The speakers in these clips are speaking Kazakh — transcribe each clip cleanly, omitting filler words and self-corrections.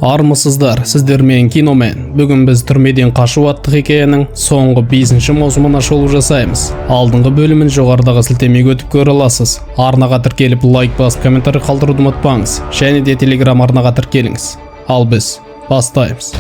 Армысыздар, сіздермен Киномен. Бүгін біз түрмеден қашу атты хикаяның соңғы 5-ші маусымына шолу жасаймыз. Алдыңғы бөлімін жоғарыдағы сілтемеге өтіп көре аласыз. Арнаға тіркеліп, лайк басып, комментарий қалдыруды ұмытпаңыз. Және де телеграм арнаға тіркеліңіз. Ал біз бастаймыз.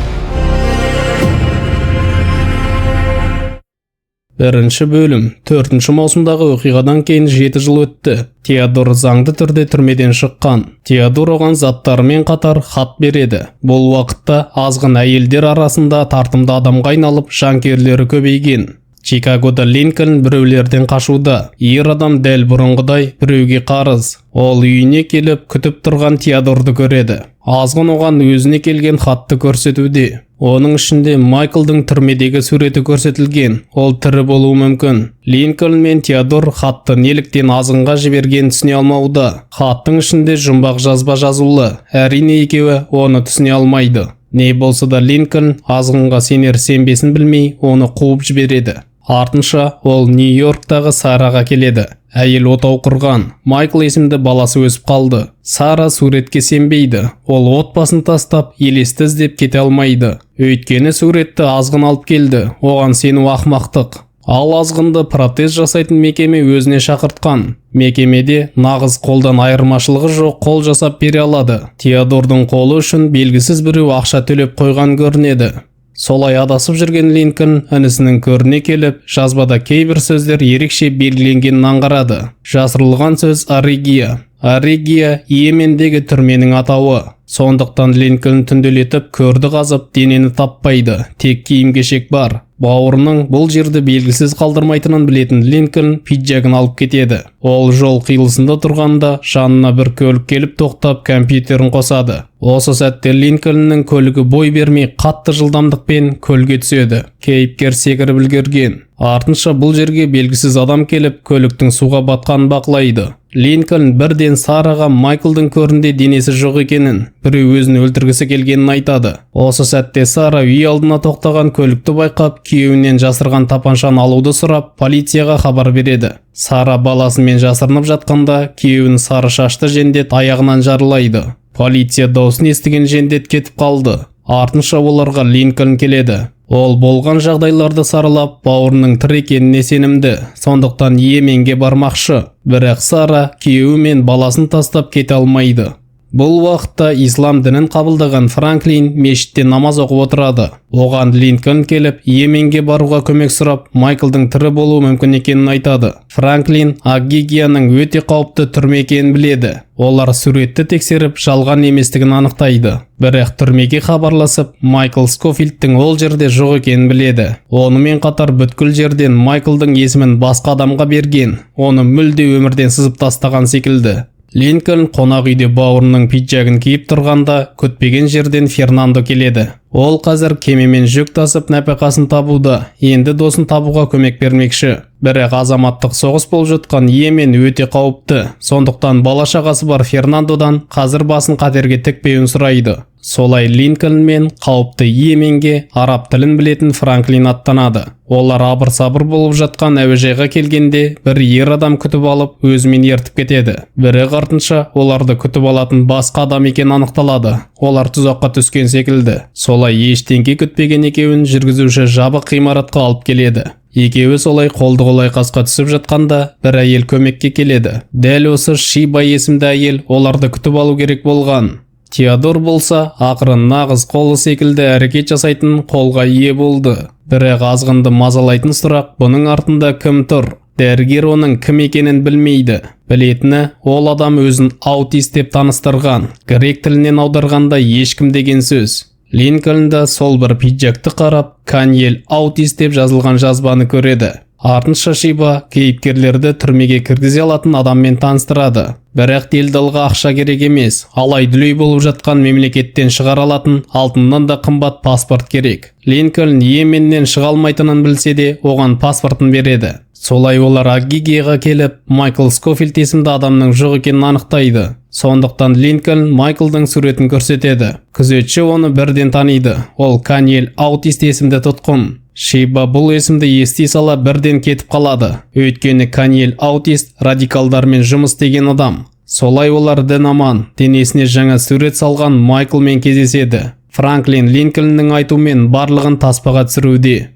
Бірінші бөлім. 4-ші маусымдағы оқиғадан кейін 7 жыл өтті. Теодор заңды түрде түрмеден шыққан. Теодор оған заттарымен қатар хат береді. Бұл уақытта азғын әйелдер арасында тартымды адамға айналып, жанкүйерлері көбейген. Чикагода Линкольн біреулерден қашуда. Ер адам дәл бұрынғыдай біреуге қарыз. Ол үйіне келіп, күтіп тұрған Теодорды көреді. Азғын оған өзіне келген хатты көрсетуде. Оның ішінде Майклдың түрмедегі суреті көрсетілген. Ол тірі болуы мүмкін. Линкольн мен Теодор хатты неліктен азғынға жібергенін түсіне алмауда. Хаттың ішінде жұмбақ жазба жазулы. Әрине, екеуі оны түсіне алмайды. Не болса да Линкольн азғынға сенер сенбесін білмей, оны қуып жібереді. Артынша ол Нью-Йорктағы Сараға келеді. Әйел отау құрған. Майкл есімді баласы өсіп қалды. Сара суретке сенбейді. Ол отбасын тастап, елесті іздеп кете алмайды. Өйткені суретті азғын алып келді. Оған сену ақмақтық. Ал азғынды протез жасайтын мекеме өзіне шақыртқан. Мекемеде нағыз қолдан айырмашылығы жоқ қол жасап бере алады. Теодордың қолы үшін белгісіз біреу ақша төлеп қойған көрінеді. Солай адасып жүрген Линкольн інісінің көріне келіп, жазбада кейбір сөздер ерекше белгіленгенін аңғарады. Жасырылған сөз Арегия. Арегия Йемендегі түрменің атауы. Сондықтан Линкольн түнделетіп көрді қазып, денені таппайды. Тек киім-кешек бар. Бауырының бұл жерді белгісіз қалдырмайтынын білетін Линкольн пиджагын алып кетеді. Ол жол қиылысында тұрғанда жанына бір көлік келіп тоқтап, компьютерін қосады. Осы сәтте Линкольннің көлігі бой бермей қатты жылдамдықпен көлге түседі. Кейіпкер секіріп үлгерген. Артынша бұл жерге белгісіз адам келіп, көліктің суға батқанын бақылайды. Линкольн бірден Сараға Майклдың көрінде денесі жоқ екенін, біреу өзін өлтіргісі келгенін айтады. Осы сәтте Сара үй алдына тоқтаған көлікті байқап, күйеуінен жасырған тапаншаны алуды сұрап, полицияға хабар береді. Сара баласымен жасырынып жатқанда, күйеуін сары шашты жендет аяғынан жаралайды. Полиция даусын естіген жендет кетіп қалды. Артынша оларға Линкольн келеді. Ол болған жағдайларды саралап, бауырының тірі екеніне сенімді. Сондықтан Йеменге бармақшы. Бірақ Сара күйеуі мен баласын тастап кете алмайды. Бұл уақытта ислам дінін қабылдаған Франклин мешітте намаз оқып отырады. Оған Линкольн келіп, Йеменге баруға көмек сұрап, Майклдың тірі болуы мүмкін екенін айтады. Франклин Агигияның өте қауіпті түрме екенін біледі. Олар суретті тексеріп, жалған еместігін анықтайды. Бірақ түрмеге хабарласып, Майкл Скофилдтің ол жерде жоқ екенін біледі. Онымен қатар бүткіл жерден Майклдың есімін басқа адамға берген, оны мүлде өмірден сызып тастаған секілді. Линкольн қонақ үйде бауырының пиджагын киіп тұрғанда, күтпеген жерден Фернандо келеді. Ол қазір кемемен жүк тасып нәпақасын табуда, енді досын табуға көмек бермекші. Бірақ азаматтық соғыс болып жатқан Йемен өте қауіпті. Сондықтан бала-шағасы бар Фернандодан қазір басын қатерге тікпеуін сұрайды. Солай Линкольн мен қауіпті Йеменге араб тілін білетін Франклин аттанады. Олар абыр-сабыр болып жатқан әуежайға келгенде бір ер адам күтіп алып, өзімен ертіп кетеді. Бірақ артынша оларды күтіп алатын басқа адам екені анықталады. Олар тұзаққа түскен секілді. Солай ештеңке күтпеген екеуін жүргізуші жабық ғимаратқа алып келеді. Екеуі солай қолды-қол айқасқа түсіп жатқанда бір әйел көмекке келеді. Дәл осы Шиба есімді әйел оларды күтіп алу керек болған. Теодор болса, ақыры нағыз қолы секілді әрекет жасайтын қолға ие болды. Бірақ азғынды мазалайтын сұрақ, бұның артында кім тұр? Дәрігер оның кім екенін білмейді. Білетіні, ол адам өзін аутист деп таныстырған. Грек тілінен аударғанда ешкім деген сөз. Линкольн да сол бір пиджакты қарап, Каньел аутист деп жазылған жазбаны көреді. Артынша Шиба кейіпкерлерді түрмеге кіргізе алатын адаммен таныстырады. Бірақ делдалға ақша керек емес, алай-дүлей болып жатқан мемлекеттен шығара алатын алтыннан да қымбат паспорт керек. Линкольн Йеменнен шыға алмайтынын білсе де, оған паспортын береді. Солай олар Агигияға келіп, Майкл Скофилд есімді адамның жоқ екенін анықтайды. Сондықтан Линкольн Майклдың суретін көрсетеді. Күзетші оны бірден таниды. Ол Каньел аутист есімді тұтқын. Шиба бұл есімді ести сала бірден кетіп қалады. Өйткені Каньел аутист радикалдармен жұмыс істеген адам. Солай олар дін аман, денесіне жаңа сурет салған Майклмен кездеседі. Франклин Линкольннің айтуымен барлығын таспаға түсіруде.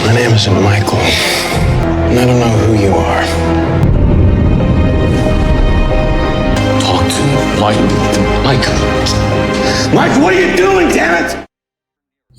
My name isn't Michael, and I don't know who you are. Talk to Mike. Mike. Mike, what are you doing, damn it?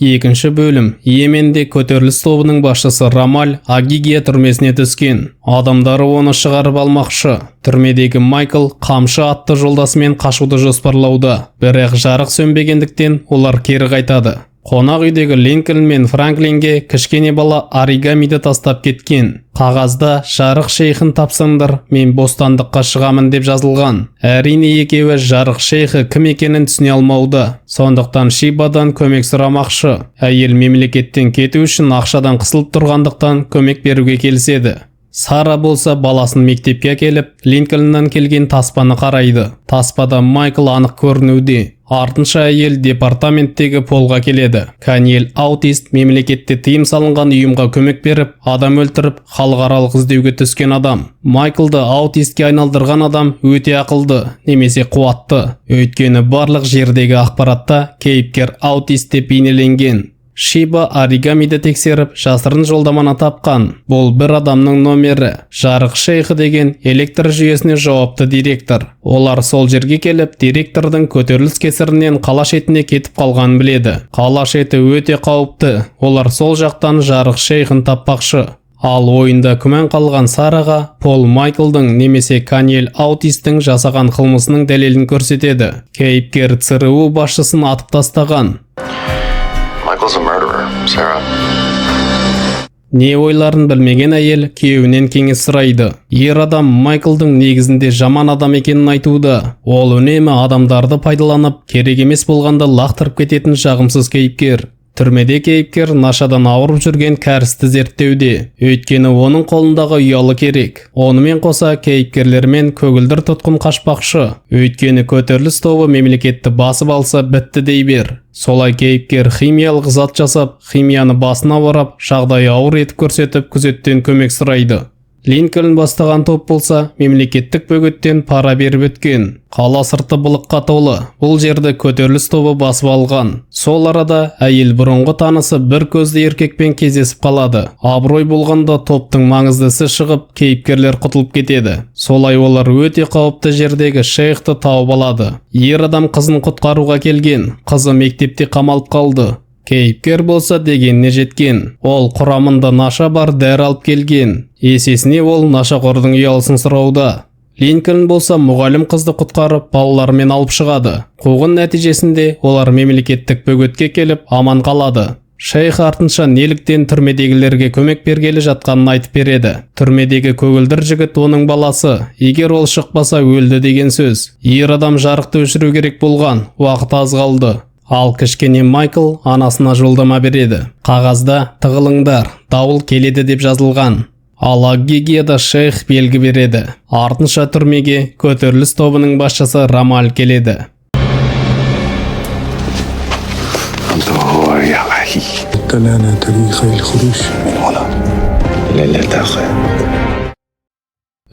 Екінші бөлім. Йеменде көтеріліс тобының басшысы Рамаль Агигия түрмесіне түскен. Адамдары оны шығарып алмақшы. Түрмедегі Майкл Қамшы атты жолдасымен қашуды жоспарлауда. Бірақ жарық сөнбегендіктен олар кері қайтады. Қонақ үйдегі Линкольн мен Франклинге кішкене бала оригамиді тастап кеткен. Қағазда «Жарық шейхін тапсаңдар, мен бостандыққа шығамын» деп жазылған. Әрине, екеуі жарық шейхі кім екенін түсіне алмауда. Сондықтан Шибадан көмек сұрамақшы. Әйел мемлекеттен кету үшін ақшадан қысылып тұрғандықтан көмек беруге келіседі. Сара болса баласын мектепке әкеліп, Линкольннан келген таспаны қарайды. Таспада Майкл анық көрінуде. Артынша әйел департаменттегі Полға келеді. Каниел аутист мемлекетте тыйым салынған ұйымға көмек беріп, адам өлтіріп, халықаралық іздеуге түскен адам. Майклды аутистке айналдырған адам өте ақылды немесе қуатты. Өйткені барлық жердегі ақпаратта кейіпкер аутист деп бейнеленген. Шиба оригамиді тексеріп, жасырын жолдаманы тапқан. Бұл бір адамның номері. Жарық шейхі деген электр жүйесіне жауапты директор. Олар сол жерге келіп, директордың көтеріліс кесірінен қала шетіне кетіп қалғанын біледі. Қала шеті өте қауіпті. Олар сол жақтан жарық шейхін таппақшы. Ал ойында күмән қалған Сараға Пол Майклдың немесе Каниел аутисттің жасаған қылмысының дәлелін көрсетеді. Кейіпкер ЦРУ басшысын атып тастаған. Michael's a murderer, Sarah. Не ойларын білмеген әйел күйеуінен кеңес сұрайды. Ер адам Майклдың негізінде жаман адам екенін айтуда. Ол үнемі адамдарды пайдаланып, керек емес болғанда лақтырып кететін жағымсыз кейіпкер. Түрмеде кейіпкер нашадан ауырып жүрген кәрісті зерттеуде. Өйткені оның қолындағы ұялы керек. Онымен қоса кейіпкерлермен көгілдір тұтқын қашпақшы. Өйткені көтеріліс тобы мемлекетті басып алса, бітті дей бер. Солай кейіпкер химиялық зат жасап, химияны басына орап, жағдайы ауыр етіп көрсетіп, күзеттен көмек сұрайды. Линкольн бастаған топ болса, мемлекеттік бөгеттен пара беріп өткен. Қала сырты былыққа толы. Бұл жерді көтеріліс тобы басып алған. Сол арада әйел бұрынғы танысы бір көзді еркекпен кездесіп қалады. Абырой болғанда топтың маңыздысы шығып, кейіпкерлер құтылып кетеді. Солай олар өте қауіпті жердегі шейхті тауып алады. Ер адам қызын құтқаруға келген. Қызы мектепте қамалып қалды. Кейіпкер болса дегеніне жеткен. Ол құрамында наша бар дәрі алып келген. Есесіне ол нашақордың ұялысын сұрауда. Линкольн болса мұғалім қызды құтқарып, балаларымен алып шығады. Қуғын нәтижесінде олар мемлекеттік бөгетке келіп, аман қалады. Шейх артынша неліктен түрмедегілерге көмек бергелі жатқанын айтып береді. Түрмедегі көгілдір жігіт оның баласы. Егер ол шықпаса, өлді деген сөз. Ер адам жарықты өшіру керек болған, уақыт аз қалды. Ал кішкене Майкл анасына жолдама береді. Қағазда «Тығылыңдар, дауыл келеді» деп жазылған. Ал Аггигияда шейх белгі береді. Артынша түрмеге көтеріліс тобының басшысы Рамаль келеді. أنت هو يا أخي. لنا طريق الخروج. من هنا إلى الداخل.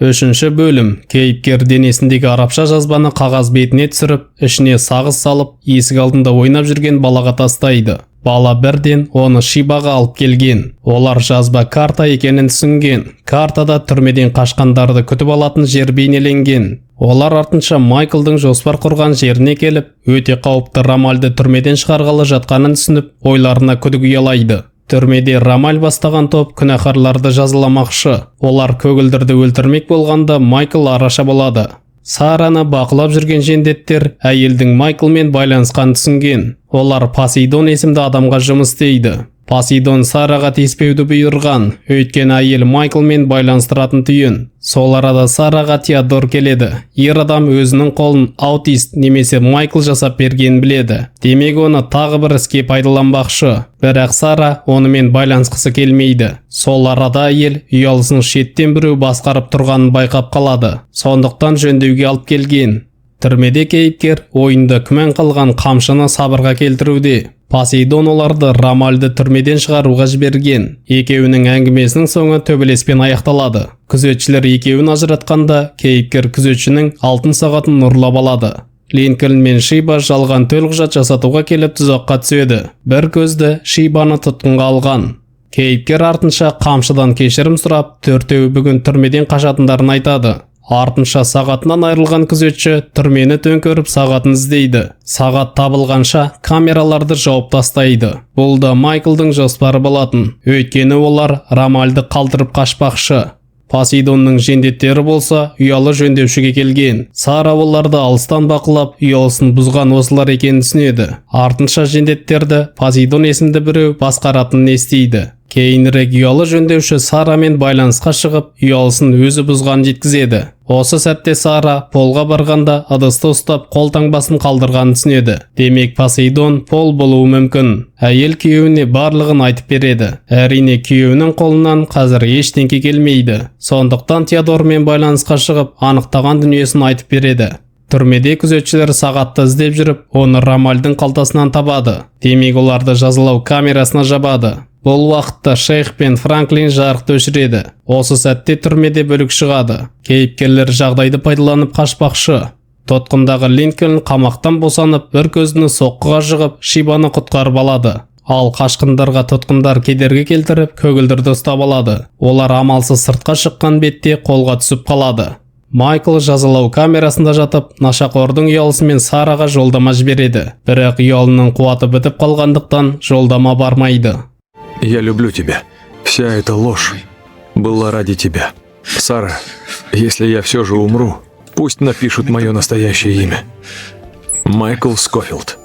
Үшінші бөлім. Кейіпкер денесіндегі арабша жазбаны қағаз бетіне түсіріп, ішіне сағыз салып, есік алдында ойнап жүрген балаға тастайды. Бала бірден оны Шибаға алып келген. Олар жазба карта екенін түсінген. Картада түрмеден қашқандарды күтіп алатын жер бейнеленген. Олар артынша Майклдың жоспар құрған жеріне келіп, өте қауіпті Рамальды түрмеден шығарғалы жатқанын түсініп, ойларына күдік ұялайды. Түрмеде Рамаль бастаған топ күнәһарларды жазаламақшы. Олар көгілдірді өлтірмек болғанда Майкл араша болады. Сараны бақылап жүрген жендеттер әйелдің Майклмен байланысқанын түсінген. Олар Посейдон есімді адамға жұмыс істейді. Посейдон Сараға тиіспеуді бұйырған, өйткені әйел Майклмен байланыстыратын түйін. Сол арада Сараға Теодор келеді. Ер адам өзінің қолын аутист немесе Майкл жасап бергенін біледі. Демек, оны тағы бір іске пайдаланбақшы. Бірақ Сара онымен байланысқысы келмейді. Сол арада әйел ұялысын шеттен біреу басқарып тұрғанын байқап қалады. Сондықтан жөндеуге алып келген. Түрмеде кейіпкер ойында күмән қалған қамшыны сабырға келтіруде. Посейдон оларды Рамальды түрмеден шығаруға жіберген. Екеуінің әңгімесінің соңы төбелеспен аяқталады. Күзетшілер екеуін ажыратқанда, кейіпкер күзетшінің алтын сағатын ұрлап алады. Линкольн мен Шиба жалған төлқұжат жасатуға келіп тұзаққа түседі. Бір көзді Шибаны тұтқынға алған. Кейіпкер артынша қамшыдан кешірім сұрап, төртеуі бүгін түрмеден қашатындарын айтады. Артынша сағатынан айырылған күзетші түрмені төңкеріп сағатын іздейді. Сағат табылғанша камераларды жауып тастайды. Бұл да Майклдың жоспары болатын. Өйткені олар Рамальды қалдырып қашпақшы. Посейдонның жендеттері болса, ұялы жөндеушіге келген. Сара оларды алыстан бақылап, ұялысын бұзған осылар екенін түсінеді. Артынша жендеттерді Посейдон есімді біреу басқаратынын естиді. Кейінірек ұялы жөндеуші Сарамен байланысқа шығып, ұялысын өзі бұзғанын жеткізеді. Осы сәтте Сара Полға барғанда ыдысты ұстап қол таңбасын қалдырғанын түсінеді. Демек, Посейдон Пол болуы мүмкін. Әйел күйеуіне барлығын айтып береді. Әрине, күйеуінің қолынан қазір ештеңке келмейді. Сондықтан Теодормен байланысқа шығып, анықтаған дүниесін айтып береді. Түрмеде күзетшілер сағатты іздеп жүріп, оны Рамальдың қалтасынан табады. Демек, оларды жазалау камерасына жабады. Бұл уақытта Шейх пен Франклин жарықты өшіреді. Осы сәтте түрмеде бүлік шығады. Кейіпкерлер жағдайды пайдаланып қашпақшы. Тұтқындағы Линкольн қамақтан босанып, бір көзіні соққыға жығып, Шибаны құтқарып алады. Ал қашқындарға тұтқындар кедергі келтіріп, көгілдірді ұстап алады. Олар амалсыз сыртқа шыққан бетте қолға түсіп қалады. Майкл жазалау камерасында жатып, нашақордың ұялысымен Сараға жолдама жібереді. Бірақ ұялының қуаты бітіп қалғандықтан жолдама бармайды. Я люблю тебя. Вся эта ложь была ради тебя. Сара, если я все же умру, пусть напишут мое настоящее имя. Майкл Скофилд.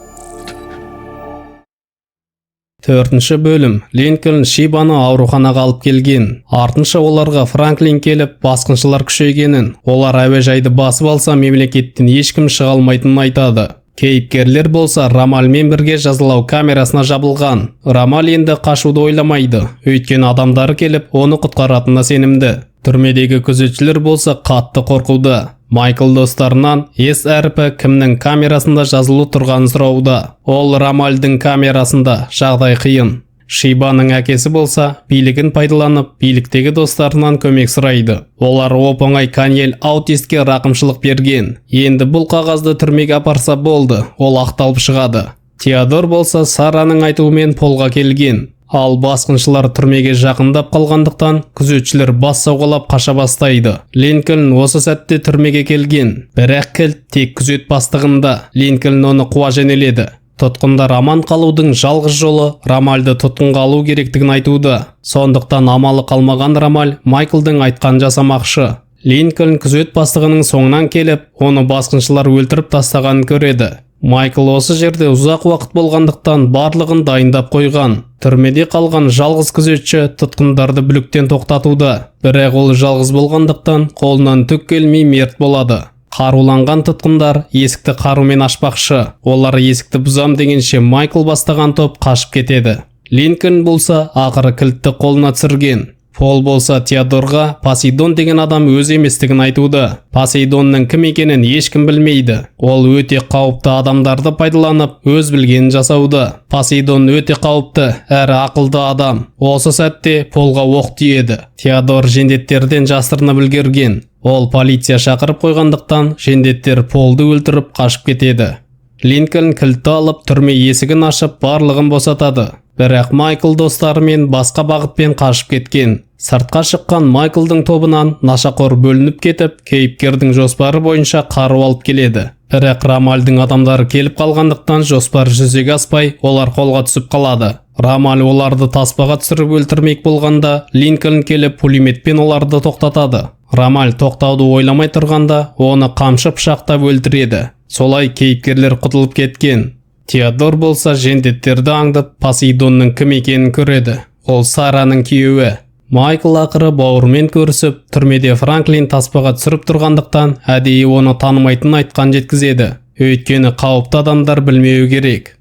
Төртінші бөлім. Линкольн Шибаны ауруханаға алып келген. Артынша оларға Франклин келіп, басқыншылар күшейгенін, олар әуежайды басып алса, мемлекеттен ешкім шыға алмайтынын айтады. Кейіпкерлер болса, Рамальмен бірге жазалау камерасына жабылған. Рамаль енді қашуды ойламайды, өйткені адамдары келіп, оны құтқаратынына сенімді. Түрмедегі күзетшілер болса, қатты қорқуда. Майкл достарынан S әрпі кімнің камерасында жазылу тұрғанын сұрауда. Ол Рамальдың камерасында, жағдай қиын. Шибаның әкесі болса, билігін пайдаланып, биліктегі достарынан көмек сұрайды. Олар оп-оңай Каньель аутистке рақымшылық берген. Енді бұл қағазды түрмеге апарса болды, ол ақталып шығады. Теодор болса, Сараның айтуымен Полға келген. Ал басқыншылар түрмеге жақындап қалғандықтан, күзетшілер бас сауғалап қаша бастайды. Линкольн осы сәтте түрмеге келген. Бірақ кілт тек күзет бастығында. Линкольн оны қуа жөнеледі. Тұтқындар аман қалудың жалғыз жолы Рамальды тұтқынға алу керектігін айтуда. Сондықтан амалы қалмаған Рамаль Майклдың айтқанын жасамақшы. Линкольн күзет бастығының соңынан келіп, оны басқыншылар өлтіріп тастағанын көреді. Майкл осы жерде ұзақ уақыт болғандықтан барлығын дайындап қойған. Түрмеде қалған жалғыз күзетші тұтқындарды бүліктен тоқтатуда. Бірақ ол жалғыз болғандықтан қолынан түк келмей мерт болады. Қаруланған тұтқындар есікті қарумен ашпақшы. Олар есікті бұзам дегенше Майкл бастаған топ қашып кетеді. Линкольн болса, ақыры кілтті қолына түсірген. Пол болса, Теодорға Посейдон деген адам өз еместігін айтуда. Посейдонның кім екенін ешкім білмейді. Ол өте қауіпті адамдарды пайдаланып, өз білгенін жасауда. Посейдон өте қауіпті әрі ақылды адам. Осы сәтте Полға оқ тиеді. Теодор жендеттерден жасырынып үлгерген. Ол полиция шақырып қойғандықтан, жендеттер Полды өлтіріп қашып кетеді. Линкольн кілтті алып, түрме есігін ашып, барлығын босатады. Бірақ Майкл достарымен басқа бағытпен қашып кеткен. Сыртқа шыққан Майклдың тобынан нашақор бөлініп кетіп, кейіпкердің жоспары бойынша қару алып келеді. Бірақ Рамальдың адамдары келіп қалғандықтан жоспар жүзеге аспай, олар қолға түсіп қалады. Рамаль оларды таспаға түсіріп өлтірмек болғанда, Линкольн келіп пулеметпен оларды тоқтатады. Рамаль тоқтауды ойламай тұрғанда, оны қамшы пышақтап өлтіреді. Солай кейіпкерлер құтылып кеткен. Теодор болса, жендеттерді аңдып, Посейдонның кім екенін көреді. Ол Сараның күйеуі. Майкл ақыры бауырымен көрісіп, түрмеде Франклин таспаға түсіріп тұрғандықтан, әдейі оны танымайтынын айтқан жеткізеді. Өйткені қауіпті адамдар білмеуі керек.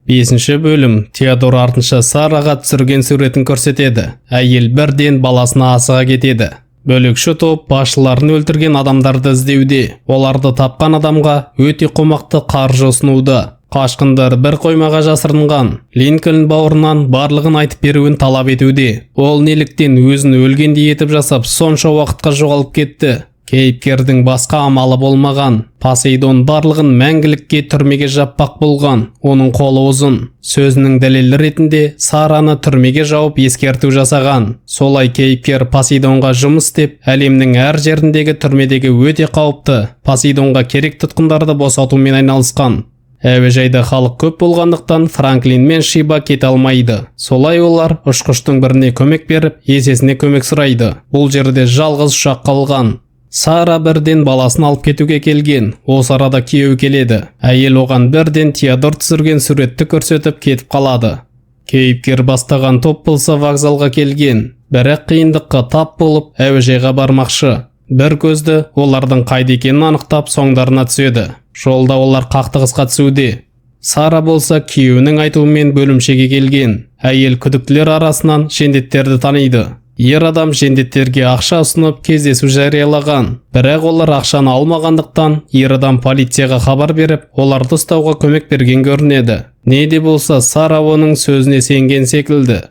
Бесінші бөлім. Теодор артынша Сараға түсірген суретін көрсетеді. Әйел бірден баласына асыға кетеді. Бөлікші топ басшыларын өлтірген адамдарды іздеуде. Оларды тапқан адамға өте қомақты қаржы ұсынуда. Қашқындар бір қоймаға жасырынған. Линкольн бауырынан барлығын айтып беруін талап етуде. Ол неліктен өзін өлгендей етіп жасап, сонша уақытқа жоғалып кетті? Кейіпкердің басқа амалы болмаған. Посейдон барлығын мәңгілікке түрмеге жаппақ болған. Оның қолы ұзын. Сөзінің дәлелі ретінде Сараны түрмеге жауып ескерту жасаған. Солай кейіпкер Посейдонға жұмыс істеп, әлемнің әр жеріндегі түрмедегі өте қауіпті Посейдонға керек тұтқындарды босатумен айналысқан. Әуежайда халық көп болғандықтан Франклин мен Шиба кете алмайды. Солай олар ұшқыштың біріне көмек беріп, есесіне көмек сұрайды. Бұл жерде жалғыз ұшақ қалған. Сара бірден баласын алып кетуге келген. Осы арада күйеуі келеді. Әйел оған бірден Теодор түсірген суретті көрсетіп кетіп қалады. Кейіпкер бастаған топ болса вокзалға келген. Бірақ қиындыққа тап болып әуежайға бармақшы. Бір көзді олардың қайда екенін анықтап соңдарына түседі. Жолда олар қақтығысқа түсуде. Сара болса күйеуінің айтуымен бөлімшеге келген. Әйел күдіктілер арасынан жендеттерді таниды. Ер адам жендеттерге ақша ұсынып кездесу жариялаған. Бірақ олар ақшаны алмағандықтан ер адам полицияға хабар беріп, оларды ұстауға көмек берген көрінеді. Не де болса, Сара оның сөзіне сенген секілді.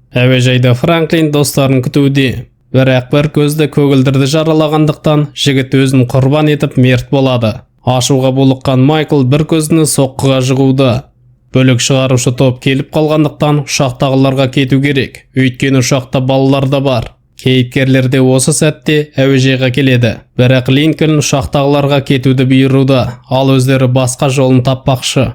Әуежайда Франклин достарын күтуде. Бірақ бір көзді көгілдірді жаралағандықтан жігіт өзін құрбан етіп мерт болады. Ашуға булыққан Майкл бір көзіні соққыға жығуда. Бөлік шығарушы топ келіп қалғандықтан ұшақтағыларға кету керек. Өйткені ұшақта балалар да бар. Кейіпкерлер де осы сәтте әуежайға келеді. Бірақ Линкольн ұшақтағыларға кетуді бұйыруда, ал өздері басқа жолын таппақшы.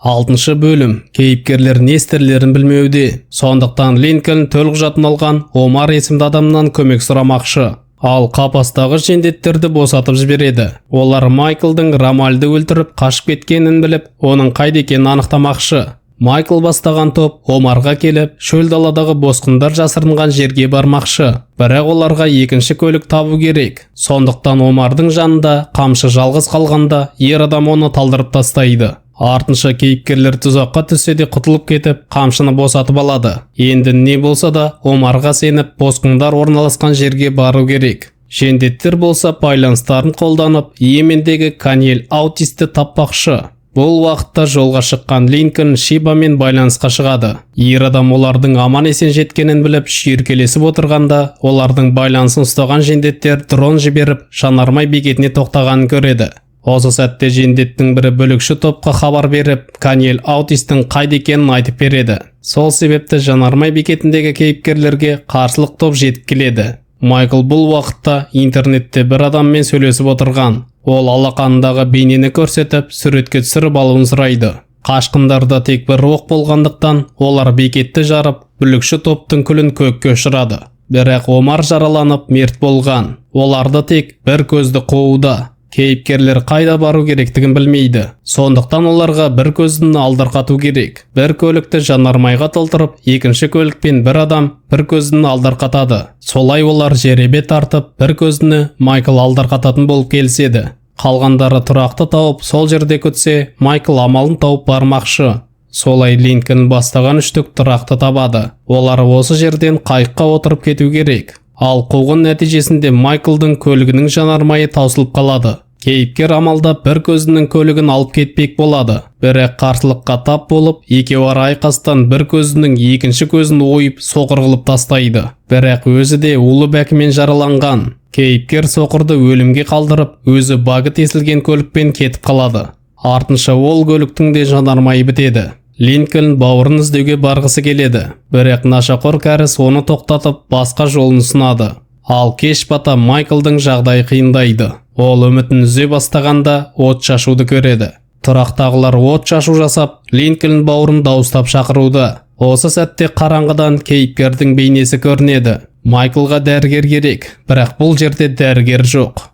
6-шы бөлім. Кейіпкерлер не істерлерін білмеуде. Сондықтан Линкольн төлқұжатын алған Омар есімді адамнан көмек сұрамақшы. Ал қапастағы жендеттерді босатып жібереді. Олар Майклдың Рамальды өлтіріп қашып кеткенін біліп, оның қайда екенін анықтамақшы. Майкл бастаған топ Омарға келіп, шөл даладағы босқындар жасырынған жерге бармақшы. Бірақ оларға екінші көлік табу керек. Сондықтан Омардың жанында қамшы жалғыз қалғанда ер адам оны талдырып тастайды. Артынша кейіпкерлер тұзаққа түссе де құтылып кетіп, қамшыны босатып алады. Енді не болса да Омарға сеніп, босқындар орналасқан жерге бару керек. Жендеттер болса байланыстарын қолданып, Йемендегі Каниэль аутисті таппақшы. Бұл уақытта жолға шыққан Линкольн Шибамен байланысқа шығады. Ер адам олардың аман-есен жеткенін біліп, шүйіркелесіп отырғанда, олардың байланысын ұстаған жендеттер дрон жіберіп, жанармай бекетіне тоқтағанын көреді. Осы сәтте жендеттің бірі бөлікші топқа хабар беріп, Каниэль аутистің қайда екенін айтып береді. Сол себепті жанармай бекетіндегі кейіпкерлерге қарсылық топ жетіп келеді. Майкл бұл уақытта интернетте бір адаммен сөйлесіп отырған. Ол алақанындағы бейнені көрсетіп, суретке түсіріп алуын сұрайды. Қашқындарда тек бір оқ болғандықтан, олар бекетті жарып, бүлікші топтың күлін көкке ұшырады. Бірақ Омар жараланып мерт болған. Оларды тек бір көзді қууда. Кейіпкерлер қайда бару керектігін білмейді. Сондықтан оларға бір көзін алдарқату керек. Бір көлікті жанармайға толтырып, екінші көлікпен бір адам бір көзін алдарқатады. Солай олар жеребе тартып, бір көзіні Майкл алдарқататын болып келіседі. Қалғандары тұрақты тауып, сол жерде күтсе, Майкл амалын тауып бармақшы. Солай Линкольн бастаған үштік тұрақты табады. Олар осы жерден қайыққа отырып кету керек. Ал қуғын нәтижесінде Майклдың көлігінің жанармайы таусылып қалады. Кейіпкер амалдап бір көзінің көлігін алып кетпек болады. Бірақ қарсылыққа тап болып, екеуара айқастан бір көзінің екінші көзін ойып соқыр қылып тастайды. Бірақ өзі де улы бәкімен жараланған. Кейіпкер соқырды өлімге қалдырып, өзі багы тесілген көлікпен кетіп қалады. Артынша ол көліктің де жанармайы бітеді. Линкольн бауырын іздеуге барғысы келеді. Бірақ нашақор кәріс оны тоқтатып, басқа жолын ұсынады. Ал кеш бата Майклдың жағдайы қиындайды. Ол үмітін үзе бастағанда от шашуды көреді. Тұрақтағылар от шашу жасап, Линкольн бауырын дауыстап шақыруда. Осы сәтте қараңғыдан кейіпкердің бейнесі көрінеді. Майклға дәрігер керек, бірақ бұл жерде дәрігер жоқ.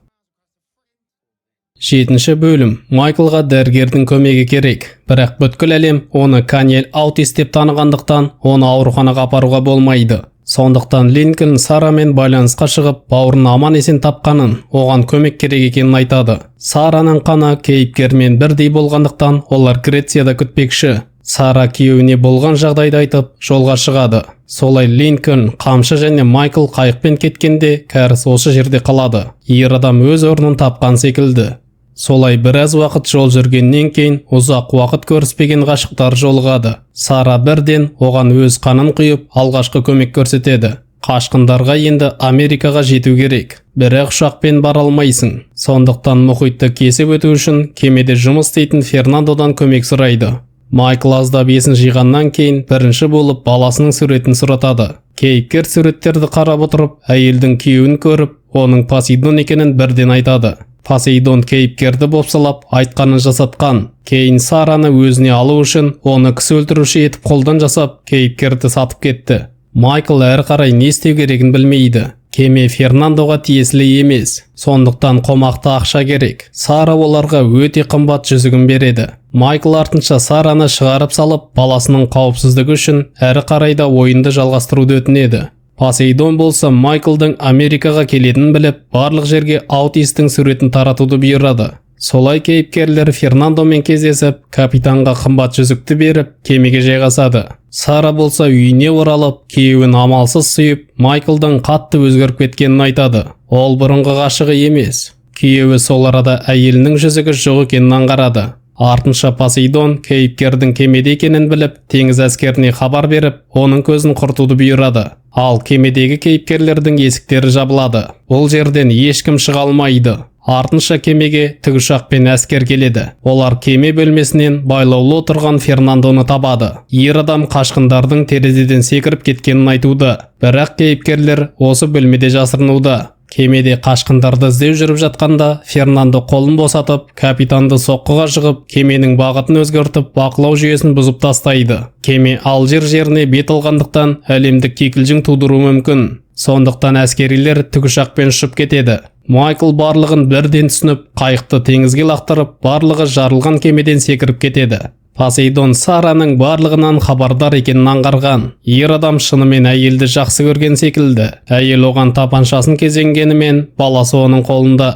7-ші бөлім. Майклға дәрігердің көмегі керек, бірақ бүткіл әлем оны Каниэль аутист деп танығандықтан оны ауруханаға апаруға болмайды. Сондықтан Линкольн Сарамен байланысқа шығып, бауырын аман-есен тапқанын, оған көмек керек екенін айтады. Сараның қаны кейіпкермен бірдей болғандықтан олар Грецияда күтпекші. Сара күйеуіне болған жағдайды айтып, жолға шығады. Солай Линкольн, қамшы және Майкл қайықпен кеткенде кәріс осы жерде қалады. Ер адам өз орнын тапқан секілді. Солай біраз уақыт жол жүргеннен кейін ұзақ уақыт көріспеген ғашықтар жолығады. Сара бірден оған өз қанын құйып, алғашқы көмек көрсетеді. Қашқындарға енді Америкаға жету керек. Бірақ ұшақпен бара алмайсың. Сондықтан мұхитты кесіп өту үшін кемеде жұмыс істейтін Фернандодан көмек сұрайды. Майкл аздап есін жиғаннан кейін бірінші болып баласының суретін сұратады. Кейіпкер суреттерді қарап отырып, әйелдің күйеуін көріп, оның Посейдон екенін бірден айтады. Посейдон кейіпкерді бопсалап, айтқанын жасатқан. Кейін Сараны өзіне алу үшін оны кісі өлтіруші етіп қолдан жасап, кейіпкерді сатып кетті. Майкл әрі қарай не істеу керегін білмейді. Кеме Фернандоға тиесілі емес, сондықтан қомақты ақша керек. Сара оларға өте қымбат жүзігін береді. Майкл артынша Сараны шығарып салып, баласының қауіпсіздігі үшін әрі қарай да ойынды жалғастыруды өтінеді. Посейдон болса Майклдың Америкаға келетінін біліп, барлық жерге аутистің суретін таратуды бұйырады. Солай кейіпкерлер Фернандомен кездесіп, капитанға қымбат жүзікті беріп, кемеге жайғасады. Сара болса үйіне оралып, күйеуін амалсыз сүйіп, Майклдың қатты өзгеріп кеткенін айтады. Ол бұрынғы ғашығы емес. Күйеуі сол арада әйелінің жүзігі жоқ екенін аңғарады. Артынша Посейдон кейіпкердің кемеде екенін біліп, теңіз әскеріне хабар беріп, оның көзін құртуды бұйырады. Ал кемедегі кейіпкерлердің есіктері жабылады. Бұл жерден ешкім шыға алмайды. Артынша кемеге тікұшақпен әскер келеді. Олар кеме бөлмесінен байлаулы отырған Фернандоны табады. Ер адам қашқындардың терезеден секіріп кеткенін айтуда. Бірақ кейіпкерлер осы бөлмеде жасырынуда. Кемеде қашқындарды іздеу жүріп жатқанда Фернандо қолын босатып, капитанды соққыға жығып, кеменің бағытын өзгертіп, бақылау жүйесін бұзып тастайды. Кеме Алжир жеріне бет алғандықтан әлемдік кикілжің тудыруы мүмкін. Сондықтан әскерилер тікұшақпен ұшып кетеді. Майкл барлығын бірден түсініп, қайықты теңізге лақтырып, барлығы жарылған кемеден секіріп кетеді. Посейдон Сараның барлығынан хабардар екенін аңғарған. Ер адам шынымен әйелді жақсы көрген секілді. Әйел оған тапаншасын кезенгенімен, баласы оның қолында.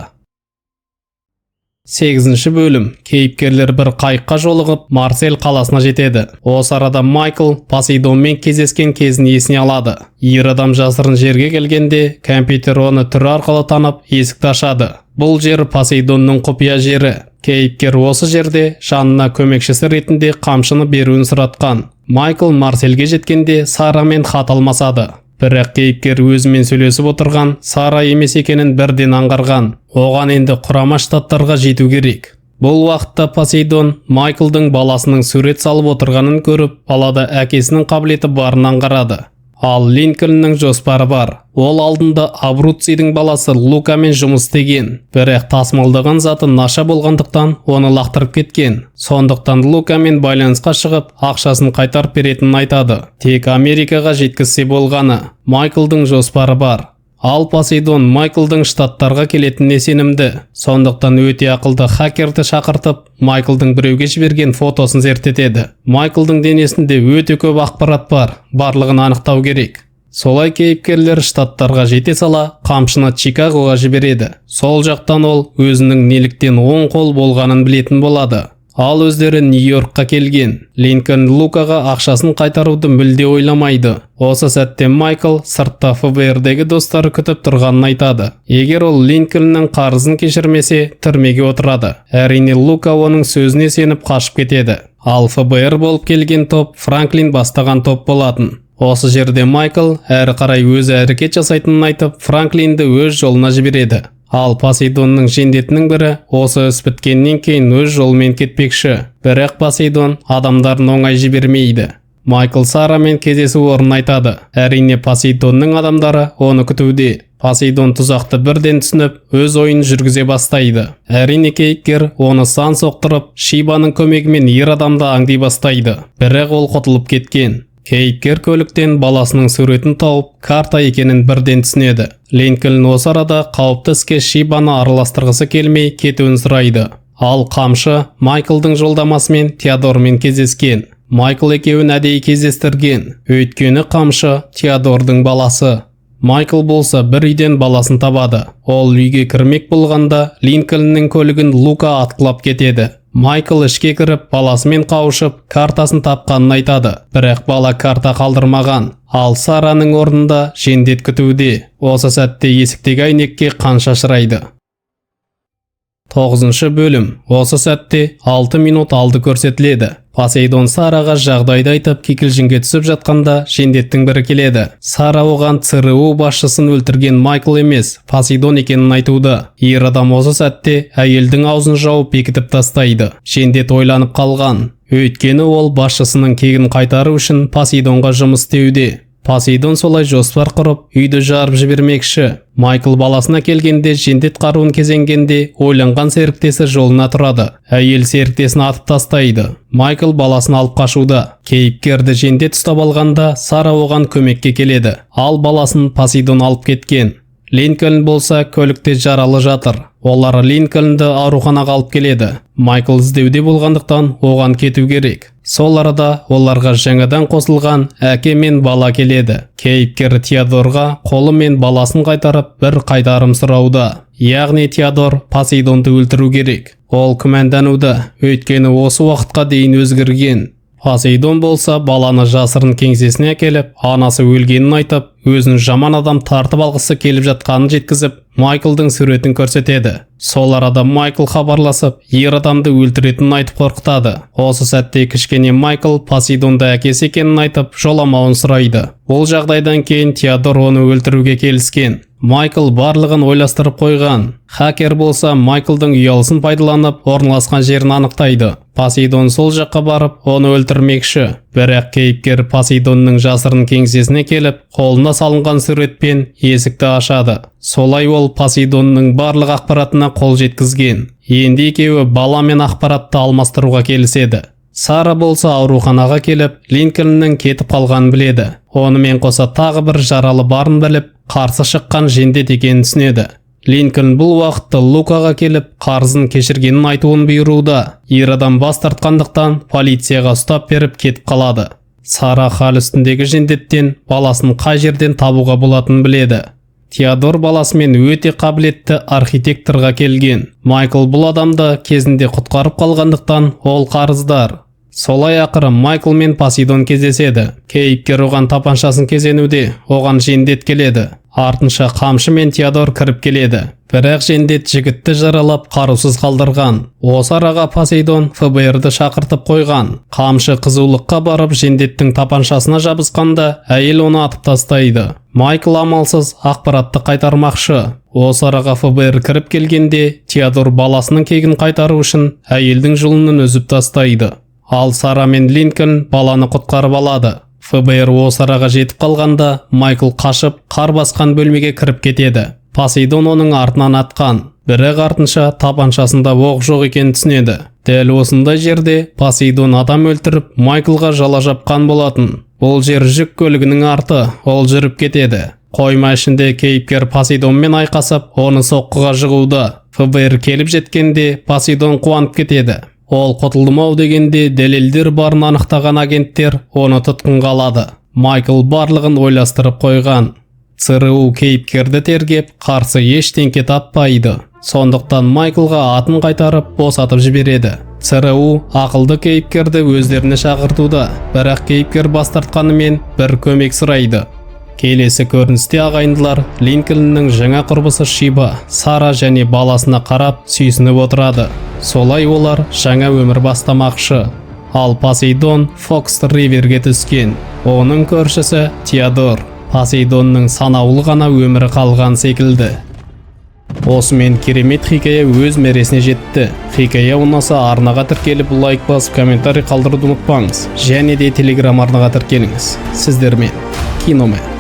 8-ші бөлім. Кейіпкерлер бір қайыққа жолығып, Марсель қаласына жетеді. Осы арада Майкл Посейдонмен кездескен кезін есіне алады. Ер адам жасырын жерге келгенде, компьютер оны түрі арқылы танып, есікті ашады. Бұл жер Посейдонның құпия жері. Кейіпкер осы жерде жанына көмекшісі ретінде қамшыны беруін сұратқан. Майкл Марсельге жеткенде Сарамен хат алмасады. Бірақ кейіпкер өзімен сөйлесіп отырған Сара емес екенін бірден аңғарған. Оған енді Құрама Штаттарға жету керек. Бұл уақытта Посейдон Майклдың баласының сурет салып отырғанын көріп, балада әкесінің қабілеті барын аңғарады. Ал Линкольннің жоспары бар. Ол алдында Абруццидің баласы Лукамен жұмыс істеген. Бірақ тасымалдаған заты наша болғандықтан оны лақтырып кеткен. Сондықтан Лукамен байланысқа шығып, ақшасын қайтарып беретінін айтады. Тек Америкаға жеткізсе болғаны. Майклдың жоспары бар. Ал Посейдон Майклдың штаттарға келетініне сенімді. Сондықтан өте ақылды хакерді шақыртып, Майклдың біреуге жіберген фотосын зерттетеді. Майклдың денесінде өте көп ақпарат бар, барлығын анықтау керек. Солай кейіпкерлер штаттарға жете сала, қамшыны Чикагоға жібереді. Сол жақтан ол өзінің неліктен оң қол болғанын білетін болады. Ал өздері Нью-Йоркқа келген. Линкольн Лукаға ақшасын қайтаруды мүлде ойламайды. Осы сәтте Майкл сыртта ФБР-дегі достары күтіп тұрғанын айтады. Егер ол Линкольннің қарызын кешірмесе, түрмеге отырады. Әрине Лука оның сөзіне сеніп қашып кетеді. Ал ФБР болып келген топ Франклин бастаған топ болатын. Осы жерде Майкл әрі қарай өзі әрекет жасайтынын айтып, Франклинді өз жолына жібереді. Ал Посейдонның жендетінің бірі осы іс біткеннен кейін өз жолымен кетпекші. Бірақ Посейдон адамдарын оңай жібермейді. Майкл Сарамен кездесу орнын айтады. Әрине Посейдонның адамдары оны күтуде. Посейдон тұзақты бірден түсініп, өз ойын жүргізе бастайды. Әрине кейіпкер оны сан соқтырып, Шибаның көмегімен ер адамды аңди бастайды. Бірақ ол құтылып кеткен. Кейіпкер көліктен баласының суретін тауып, карта екенін бірден түсінеді. Линкольн осы арада қауіпті іске Шибаны араластырғысы келмей кетуін сұрайды. Ал қамшы Майклдың жолдамасымен Теодормен кездескен. Майкл екеуін әдейі кездестірген. Өйткені қамшы Теодордың баласы. Майкл болса бір үйден баласын табады. Ол үйге кірмек болғанда Линкольннің көлігін Лука атқылап кетеді. Майкл ішке кіріп, баласымен қауышып, картасын тапқанын айтады. Бірақ бала карта қалдырмаған. Ал Сараның орнында жендет күтуде. Осы сәтте есіктегі әйнекке қан шашырайды. Тоғызыншы бөлім. Осы сәтте 6 минут алды көрсетіледі. Посейдон Сараға жағдайды айтып, кикілжіңге түсіп жатқанда, жендеттің бірі келеді. Сара оған ЦРУ басшысын өлтірген Майкл емес, Посейдон екенін айтуда. Ер адам осы сәтте әйелдің аузын жауып, бекітіп тастайды. Жендет ойланып қалған. Өйткені ол басшысының кегін қайтару үшін Посейдонға жұмыс істеуде. Посейдон солай жоспар құрып, үйді жарып жібермекші. Майкл баласына келгенде, жендет қаруын кезенгенде, ойланған серіктесі жолына тұрады. Әйел серіктесін атып тастайды. Майкл баласын алып қашуда. Кейіпкерді жендет ұстап алғанда, Сара оған көмекке келеді. Ал баласын Посейдон алып кеткен. Линкольн болса, көлікте жаралы жатыр. Олар Линкольнді ауруханаға алып келеді. Майкл іздеуде болғандықтан, оған кету керек. Сол арада оларға жаңадан қосылған әке мен бала келеді. Кейіпкер Теодорға қолы мен баласын қайтарып, бір қайтарым сұрауда. Яғни Теодор Посейдонды өлтіру керек. Ол күмәндануда, өйткені осы уақытқа дейін өзгерген. Посейдон болса, баланы жасырын кеңсесіне әкеліп, анасы өлгенін айтып, өзін жаман адам тартып алғысы келіп жатқанын жеткізіп, Майклдың суретін көрсетеді. Сол арада Майкл хабарласып, ер адамды өлтіретінін айтып қорқытады. Осы сәтте кішкене Майкл Посейдонды әкесі екенін айтып, жоламауын сұрайды. Бұл жағдайдан кейін Теодор оны өлтіруге келіскен. Майкл барлығын ойластырып қойған. Хакер болса, Майклдың ұялысын пайдаланып, орналасқан жерін анықтайды. Посейдон сол жаққа барып, оны өлтірмекші. Бірақ кейіпкер Посейдонның жасырын кеңсесіне келіп, қолына салынған суретпен есікті ашады. Солай ол Посейдонның барлық ақпаратына қол жеткізген. Енді екеуі бала мен ақпаратты алмастыруға келіседі. Сара болса, ауруханаға келіп, Линкольннің кетіп қалғанын біледі. Онымен қоса тағы бір жаралы барын біліп, қарсы шыққан жендет екенін түсінеді. Линкольн бұл уақытта Лукаға келіп, қарызын кешіргенін айтуын бұйыруда. Ер адам бас тартқандықтан, полицияға ұстап беріп, кетіп қалады. Сара хал үстіндегі жендеттен баласын қай жерден табуға болатынын біледі. Теодор баласымен өте қабілетті архитекторға келген. Майкл бұл адамды кезінде құтқарып қалғандықтан, ол қарыздар. Солай ақыры Майкл мен Посейдон кездеседі. Кейіпкер оған тапаншасын кезенуде, оған жендет келеді. Артынша қамшы мен Теодор кіріп келеді. Бірақ жендет жігітті жаралап, қарусыз қалдырған. Осы араға Посейдон ФБР-ді шақыртып қойған. Қамшы қызулыққа барып, жендеттің тапаншасына жабысқанда, әйел оны атып тастайды. Майкл амалсыз ақпаратты қайтармақшы. Осы араға ФБР кіріп келгенде, Теодор баласының кегін қайтару үшін әйелдің жұлынын үзіп тастайды. Ал Сара мен Линкольн баланы құтқарып алады. ФБР осы араға жетіп қалғанда, Майкл қашып, қар басқан бөлмеге кіріп кетеді. Посейдон оның артынан атқан. Бірақ артынша тапаншасында оқ жоқ екенін түсінеді. Дәл осындай жерде Посейдон адам өлтіріп, Майклға жала жапқан болатын. Бұл жер жүк көлігінің арты, ол жүріп кетеді. Қойма ішінде кейіпкер Посейдонмен айқасып, оны соққыға жығуда. ФБР келіп жеткенде, Посейдон қуанып кетеді. Ол құтылдым ау дегенде, дәлелдер барын анықтаған агенттер оны тұтқынға алады. Майкл барлығын ойластырып қойған. ЦРУ кейіпкерді тергеп, қарсы ештеңке таппайды. Сондықтан Майклға атын қайтарып, босатып жібереді. ЦРУ ақылды кейіпкерді өздеріне шақыртуда, бірақ кейіпкер бас тартқанымен, бір көмек сұрайды. Келесі көріністе ағайындылар Линкольннің жаңа құрбысы Шиба, Сара және баласына қарап, сүйсініп отырады. Солай олар жаңа өмір бастамақшы. Ал Посейдон Фокс Риверге түскен. Оның көршісі Теодор. Посейдонның санаулы ғана өмірі қалған секілді. Осымен керемет хикая өз мәресіне жетті. Хикая ұнаса, арнаға тіркеліп, лайк басып, комментарий қалдыруды ұмытпаңыз. Және де телеграм арнаға тіркеліңіз. Сіздермен Киномен.